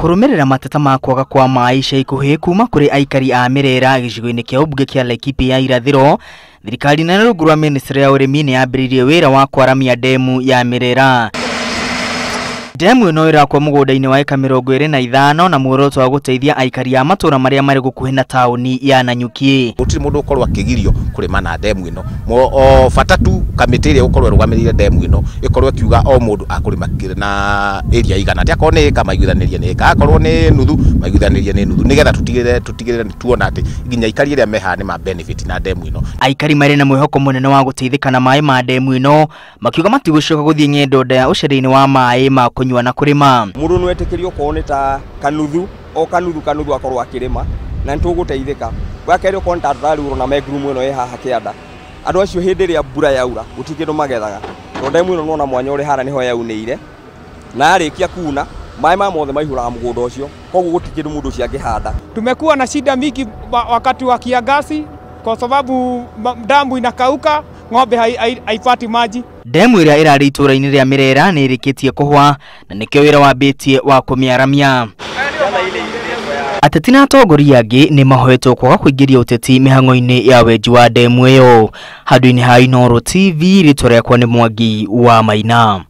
Kũrũmĩrĩra mateta ma kwaga kwa maĩ ica ikuhĩ kuma kũrĩ aikari a Mĩrera gĩcigo-inĩ kĩa ũmbunge kĩa Laikipia ya irathĩro, thirikari nene rungu rwa ministry ya ũrĩmi nĩ yambĩrĩirie wĩra wa kwaramia ndemu ya Mĩrera. Ndemu ĩno ĩrakwo mũgũnda-inĩ wa ĩka 25 na muoroto wa gũteithia aikari a matũra marĩa marĩ gũkuhĩ na taũni ya Nanyuki. Gũtirĩ mũndũ ũkorwo akĩgirio kũrĩma na ndemu ĩno, o bata tu kamĩtĩ ĩrĩa ĩgũkorwo ĩrũgamĩrĩire ndemu ĩno ĩkorwo ĩkiuga o mũndũ akũrĩma na area igana atĩa, akorwo nĩ ĩka maiguithanĩrie nĩ ĩka, akorwo nĩ nuthu maiguithanĩrie nĩ nuthu, nĩgetha tũtigĩrĩre nĩ tuona atĩ nginya aikari arĩa me haha nĩ ma benefit na ndemu ĩno. Aikari marĩ na mwĩhoko mũnene wa gũteithĩka na maĩ ma ndemu ĩno, makiuga matigũcoka gũthiĩ ng'endo ndaya ũceri-inĩ wa maĩ ma kũnyua na kũrĩma. Mũndũ nĩ etĩkĩrio okorwo nĩ ta kanuthu, o kanuthu kanuthu akorwo akĩrĩma na nĩ tũgũteithĩka. Wa kerĩ okorwo nĩ ta andũ na me ngurumo ĩno ĩ haha kĩanda, andũ acio hĩndĩ ĩrĩa mbura yaura gũtirĩ kĩndũ magethaga, tondũ ndemu ĩno nĩwona mwanya ũrĩ harĩa nĩho yaunĩire, na yarĩkia kuna maĩ ma mothe maihũraga mũgũnda ũcio, koguo gũtirĩ kĩndũ mũndũ ũcio angĩhanda. Tumekuwa na shida mingi wakati wa kiangazi kwa sababu damu inakauka, ng'ombe haipati maji. Ndemu ĩrĩa ĩrarĩ itũra-inĩ rĩa Mĩrera nĩ ĩrĩkĩtie kũhwa na nĩkĩo wĩra wambĩtie wa kũmĩaramia. Ateti na atongoria angĩ nĩ mahoetwo kwaga kũingĩria ũteti mĩhang'o-inĩ ya wenji wa ndemu ĩyo. Handũ-inĩ ha Inooro TV, rĩtwa rĩakwa nĩ Mwangi wa Maina.